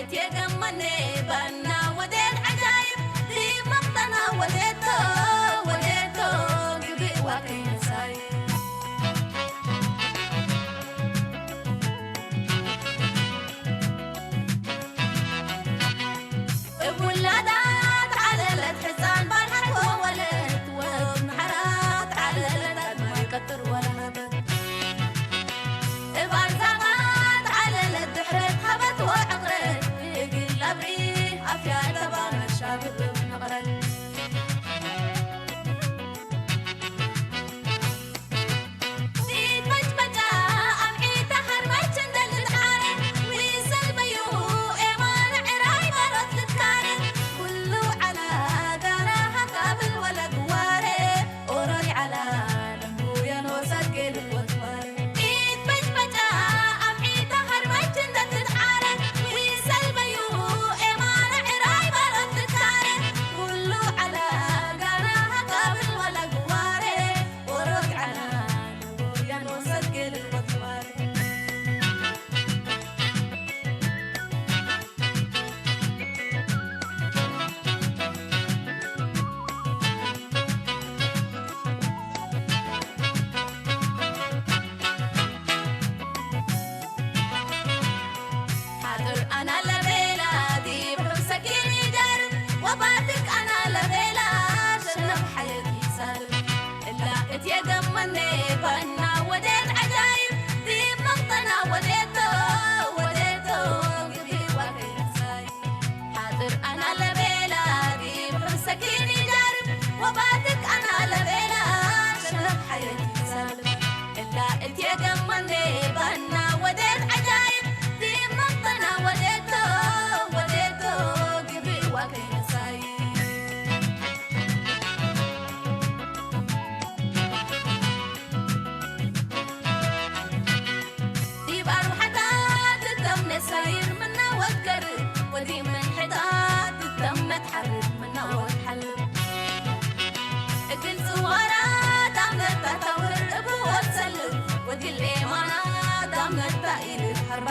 እቲ የገመኔ ባና ወዴት ዓጃይብ ዲብ መቕጠና ወዴቶ ወዴቶ ግብእዋ ከይነሳይ እብ ውላዳ ተዓለለት ሕፃን ባልሓት ወወለት ወብ ምሓራ ተዓለለት ኣድማይ ቀጥር ወለሃበት እብ ኣርዛማ ተዓለለት ድሕረት ሃበት ወዕቕረት እግል ኣብሪ ኣፍያ ተባ መሻብብ ነቕረት ሓጥር ኣና ለቤላ ዲብ ሑሰኪን ይደር ወባትክ ኣና ለቤላ ሸነብ ሓየት ይሳል እላ እትየገመኔ ባና ወዴት ዓጃይብ ዲብ መቕጠና ወዴቶ ወዴቶ ግቢ ዋገይሳይ ሓጥር ኣና ለቤላ ዲብ ሑሰኪን ይደር ወባትክ ኣና ለቤላ ሸነብ ሓየት ይሳል እላ እትየገመኔ ባና ወዴት ዓጃይብ ዲብ መቕጠና ወዴቶ ወዴቶ ግቢ ዋገይሳይ ዲብ ኣርባሕታት እተምነ ሳይር ምናወት ገርብ ወዲብ ምንሕታት እተምነ ትሓርብ ምናወት ሓልብ እግል ጽዋራ ዳምነታ ታውር እብወት ሰልብ ወዲል ኤማና ዳምነታ ኢልብ ሓርባ